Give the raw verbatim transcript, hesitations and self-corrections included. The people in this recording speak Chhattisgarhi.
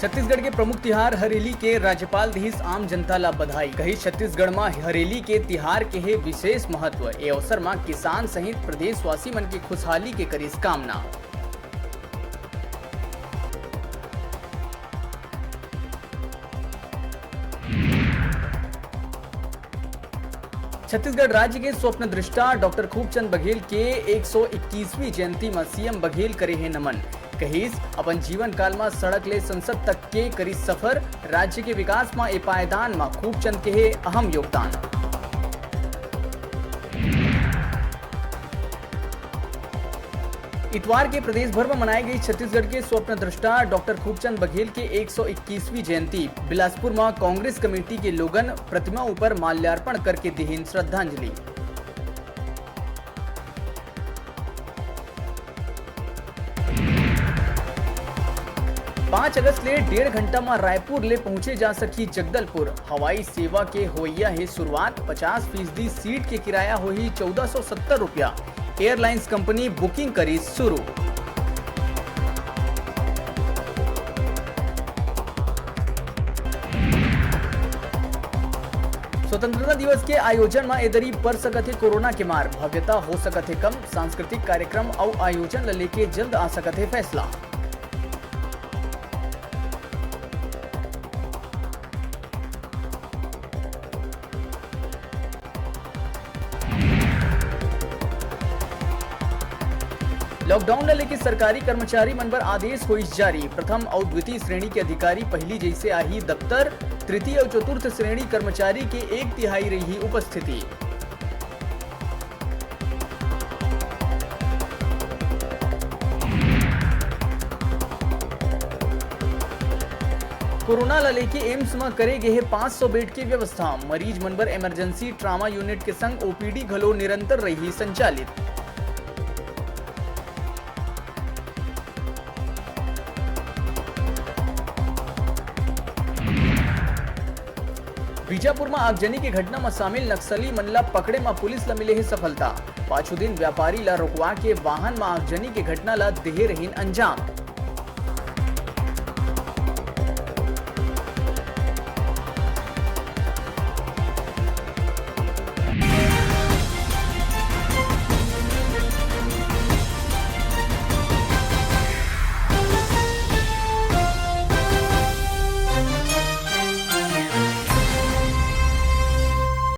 छत्तीसगढ़ के प्रमुख तिहार हरेली के राज्यपाल दिहिस आम जनता ला बधाई। कहिस, छत्तीसगढ़ म हरेली के तिहार के हे विशेष महत्व। ए अवसर म किसान सहित प्रदेशवासी मन के खुशहाली के करिस कामना। छत्तीसगढ़ राज्य के स्वप्न दृष्टा डॉक्टर खूबचंद बघेल के एक सौ इक्कीसवीं जयंती म सीएम बघेल करे हे नमन। कहिस, अपन जीवन काल म सड़क ले संसद तक के करिस सफर, राज्य के विकास म ए पायदान म खूबचंद के हे अहम योगदान। इतवार के प्रदेश भर म मनाए गई छत्तीसगढ़ के स्वप्न दृष्टा डॉक्टर खूबचंद बघेल के एक सौ इक्कीसवीं जयंती। बिलासपुर म कांग्रेस कमेटी के लोगन प्रतिमा ऊपर माल्यार्पण करके दिहिन श्रद्धांजलि। पाँच अगस्त ले डेढ़ घंटा म रायपुर ले पहुंचे जा सकही जगदलपुर। हवाई सेवा के होइया हे शुरुआत, पचास फीसदी सीट के किराया होही चौदह सौ सत्तर रुपया। एयरलाइंस कंपनी बुकिंग करिस शुरू। स्वतंत्रता दिवस के आयोजन म ए दरी पर सकत हे कोरोना के मार, भव्यता हो सकत हे कम, सांस्कृतिक कार्यक्रम अउ आयोजन ल लेके जल्द आ सकत हे फैसला। लॉकडाउन ल लेके सरकारी कर्मचारी मन बर आदेश होइस जारी। प्रथम अउ द्वितीय श्रेणी के अधिकारी पहिली जइसे आही दफ्तर, तृतीय अउ चतुर्थ श्रेणी कर्मचारी के एक तिहाई रही उपस्थिति। कोरोना ल लेके एम्स म करे गे हे पाँच सौ बेड के व्यवस्था। मरीज मन बर इमरजेंसी ट्रामा यूनिट के संग ओपीडी घलो निरंतर रही संचालित। बीजापुर म आगजनी के घटना म शामिल नक्सली मन ला पकड़े म पुलिस ला मिले हे सफलता। पाछू दिन व्यापारी ला रोकवा के वाहन म आगजनी के घटना ला देहे रहिन अंजाम।